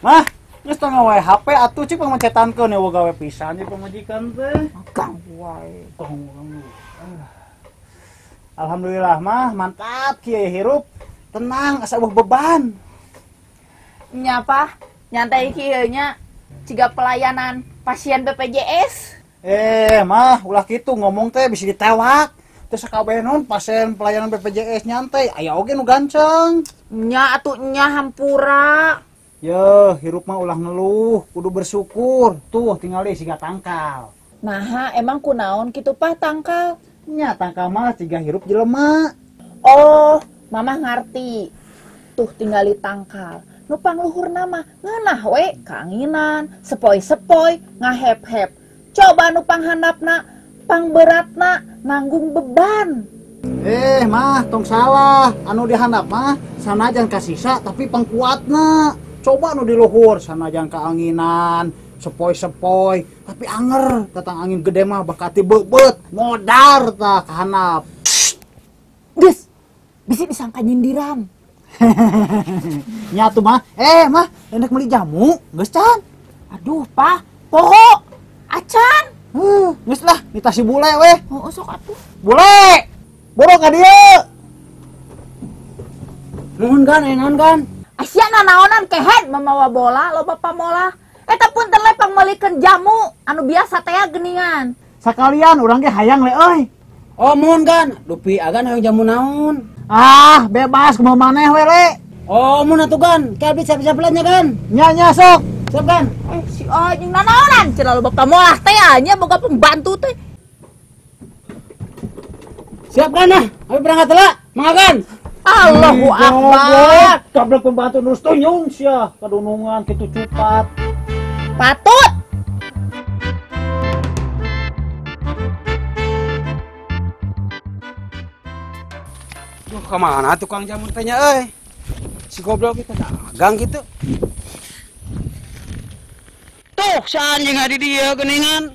Mah, geus tong wae HP atuh cik pangmencetankeun ya gawe pisan ieu pamajikan teh. Ganggu wae. Ganggu. Alhamdulillah mah mantap kieu hirup. Tenang asa eueuh beban. Nya Pah, nyantai kieu nya ciga pelayanan pasien BPJS. Mah ulah kitu ngomong teh bisa ditewak. Teu sakabeh naon pasien pelayanan BPJS nyantai aya oge nu gancang. Nya atuh nya hampura. Yeuh, hirup mah ulah ngeluh, kudu bersyukur. Tuh tingali siga tangkal. Naha emang kunaon kitu Pah tangkal? Nya tangkal mah siga hirup jelema. Oh, Mamah ngarti. Tuh tingali tangkal. Nu pangluhurna mah ngeunah we kaanginan, sepoi-sepoi, ngahep-hep. Coba nu panghandapna, pangberatna nanggung beban. Mah tong salah. Anu dihandap mah sanajan kasisa tapi pangkuatna. Coba nu di luhur sanajan kaanginan, sepoi-sepoi, tapi anger datang angin gede mah bakati beubet, modar tah kahandap. Geus, bisi disangka nyindiran. Nya atuh mah, mah enak meuli jamu, geus can. Aduh, Pah, poho. Acan. Geus lah, nita si bule weh. Heeh, sok atuh. Bule. Boro ka dieu. Nuhun gan, naon gan? Asia nanaonan kehed mamawa bola loba pamola. Eta punten le pangmeulikeun jamu anu biasa teh geuningan. Sakalian urang ge hayang le euy. Oh, muhun gan, dupi agan hayang jamu naon? Ah, bebas kumaha maneh we le. Oh, mun atuh gan, kayak bisa bisa belanja gan. Nya nya sok. Sok gan. Si anjing nanaonan cenah loba pamolah teh nya boga pembantu teh. Siap gan ah, ayo berangkat heula. Mangga gan. Allahu Akbar. Gablek pembantu nurus tunyung sia kadunungan kitu cupat. Patut. Duh, kemana tukang jamu teh nya euy? Si goblok itu dagang gitu. Tuh, si anjing di dieu geuningan.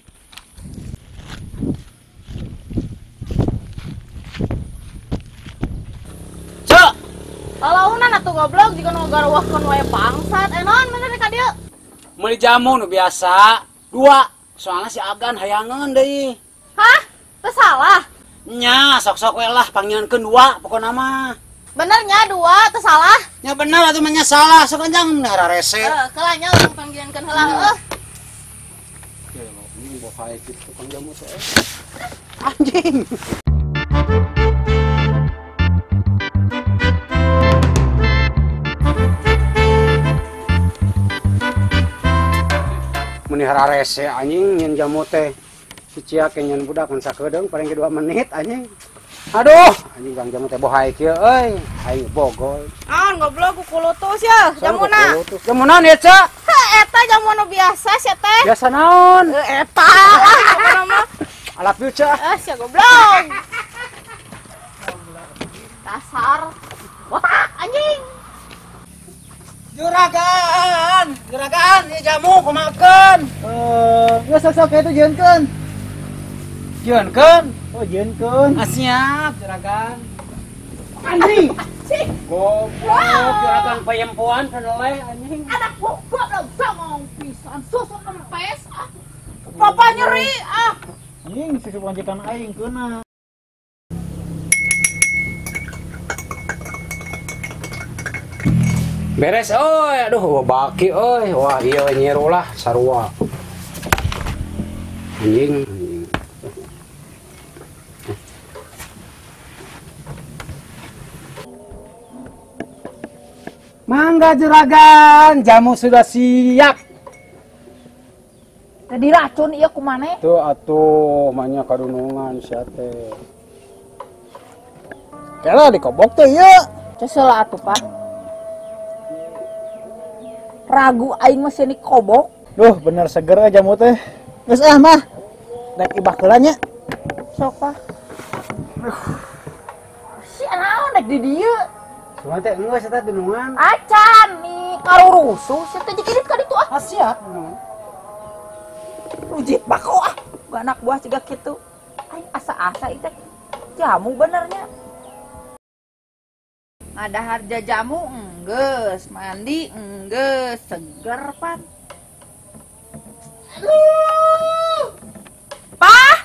Cek. Lalaunan atuh goblok jika nu garuwahkeun wae bangsat. Naon bener ka dieu? Meuli jamu nu biasa, dua. Soalna si Agan hayangeun deui. Hah? Teu salah. Nya, sok-sok we lah pangnyieunkeun dua pokona mah. Bener nya dua, teu salah? Nya bener atuh mah nya salah, sok anjang rarese. Heeh, keula nya urang pangnyieunkeun heula heuh. Ini bohai kitu tukang jamu teh. Anjing. Meni rarese anjing nyen jamu teh. Si Cia kenyan budak kan sakedeung paling ke 2 menit anjing. Aduh, anjing bang jamu teh bohai kieu euy, aing bogol. Naon goblok ku kulutus ya, jamuna. Jamu naon ya, Ca? Heuh, eta jamu nu biasa sia teh. Biasa naon? Eta lah pokona mah. Alap yeuh, Ca. Eh, sia goblok. Dasar botak anjing. Juragan, juragan, ieu jamu kumakeun. Geus sok-sok kitu jieunkeun. Jieunkeun? Oh, jieunkeun. Ah, siap, juragan. Anjing. Goblok, juragan payempoan peneleh anjing. Anak goblok songong pisan susu kempes. Ah. Papa nyeri ah. Anjing susu panjikan aing keuna. Beres euy, aduh baki euy. Wah, ieu nyiru lah sarua. Anjing. Mangga juragan, jamu sudah siap. Tadi racun iya kumane? Tuh atuh, manya kadunungan sia teh. Kela dikobok teh ieu. Cesel atuh, Pak. Ragu aing mah sini kobok. Duh, bener seger jamu teh. Geus ah mah. Rek ibah heula nya. Sok, Pak. Si naon rek di dieu? Cuma teh geus eta dunungan. Acan nih karurusuh sia teh jikidit ka ditu ah. Ah siap. Rujit bako ah. Anak buah jiga kitu. Aing asa-asa ieu teh jamu benernya. Ada harga jamu Enggeus, mandi enggeus, seger pan. Aduh. Pah.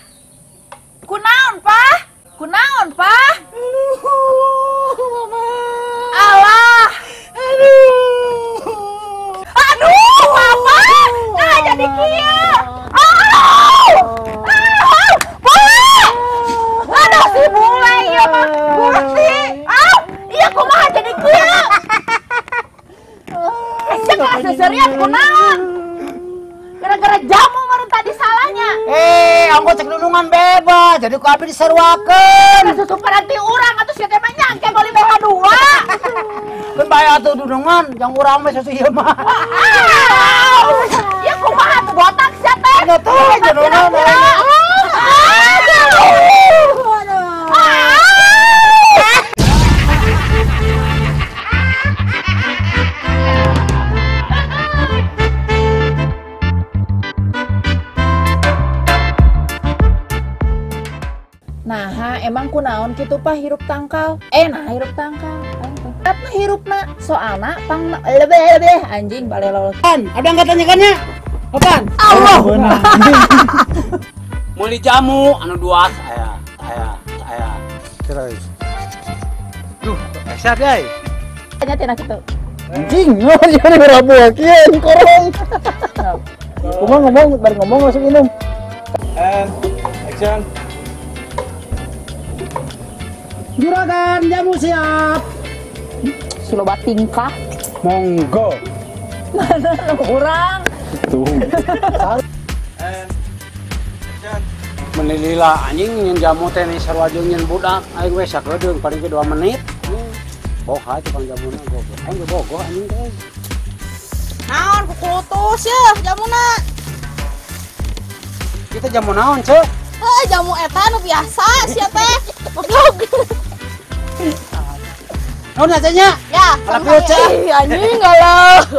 Kunaon, Pah? Kunaon, Pah? Mama. Alah. Aduh. Aduh, Papa. Nah, jadi kieu. Aduh. Aduh. Aduh, si bule ieu mah. Gusti. Ah, ieu kumaha jadi kieu? Cek seserian kunaon? Gara-gara jamu baru tadi salahnya. Ongko cek nunungan bebas, jadi ku abi diseruakeun. Susu nanti urang atuh sia teh mah nyangke meuli BH 2. Keun bae atuh nunungan, jang urang mah susu ieu mah. Ya kumaha tuh botak sia teh. Atuh nunungan. Nah, emang kunaon kitu Pah hirup tangkal? Nah hirup tangkal. Tatna hirupna, soalna pang lebeh-lebeh anjing balelol. Pan, ada angkat tanyakannya? Apaan? Allah. Meuli jamu anu duas aya, aya, aya. Terus. Duh, sehat euy. Nya tina kitu. Anjing, jadi ngerabuh kieu korong. Kumaha ngomong, bari ngomong langsung minum. And action. Juragan, jamu siap. Siloba tingkah. Monggo. Mana urang? Tuh. Menilila anjing nyen jamu teh nih sarua jeung nyen budak aing we sakedeung paling ke 2 menit. Boha tukang jamuna gogoh. Aing ge bogoh anjing teh. Naon kukulutus yeuh jamuna. Kita jamu naon, Ceu? Heuh, jamu eta nu biasa sia teh. Goblok. Naon nya? Ya, Alah, anjing galau.